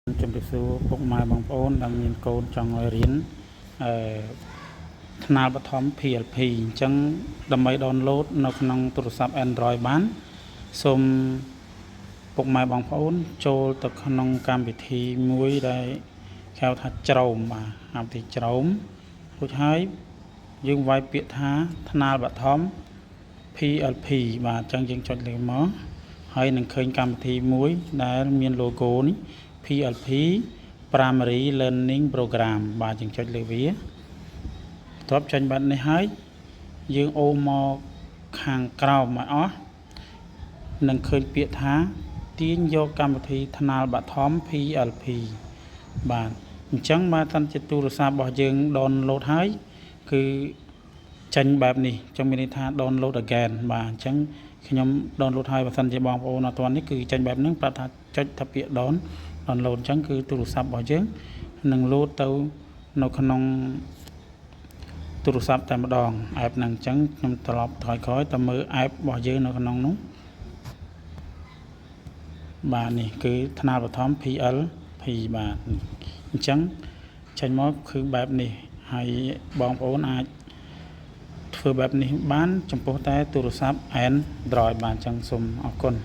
ជំរាបសួរពុកម៉ែបងប្អូនដែលមានកូនចង់ឲ្យរៀនអឺថ្នាលបឋម PLP អញ្ចឹងដើម្បី download នៅក្នុងទូរស័ព្ទ Android បានសូមពុកម៉ែបងប្អូនចូលទៅក្នុងកម្មវិធីមួយដែលគេហៅថា Chrome បាទកម្មវិធី Chrome រួចហើយយើងវាយពាក្យថាថ្នាលបឋម PLP បាទអញ្ចឹងយើងចុចលើមកហើយនឹងឃើញកម្មវិធីមួយដែលមាន logo នេះ PLP Primary Learning Program បាទយើងចុចលើវាបន្ទាប់ចេញបែបនេះហើយយើងអូសមកខាងក្រោមឲ្យអស់នឹងឃើញពាក្យថាទាញយកកម្មវិធីថ្នាលបឋម PLP បាទអញ្ចឹងបើតាន់ជាទូរស័ព្ទរបស់យើង download ហើយគឺចេញបែបនេះអញ្ចឹងមានន័យថា download again បាទអញ្ចឹងខ្ញុំ download ហើយបើសិនជាបងប្អូនអត់ទាន់នេះគឺចេញបែបហ្នឹងប្រាប់ថាចុចថាពាក្យ download អញ្ចឹងគឺទូរស័ព្ទរបស់យើងនឹង load ទៅនៅក្នុងទូរស័ព្ទតែម្ដង app ហ្នឹងអញ្ចឹងខ្ញុំត្រឡប់ថយក្រោយទៅមើល app របស់យើងនៅក្នុងនោះបាទនេះគឺថ្នាលបឋម PLP បាទអញ្ចឹងចេញមកគឺបែបនេះហើយបងប្អូនអាចធ្វើបែបនេះបានចំពោះតែទូរស័ព្ទ Android បាទអញ្ចឹងសូមអរគុណ។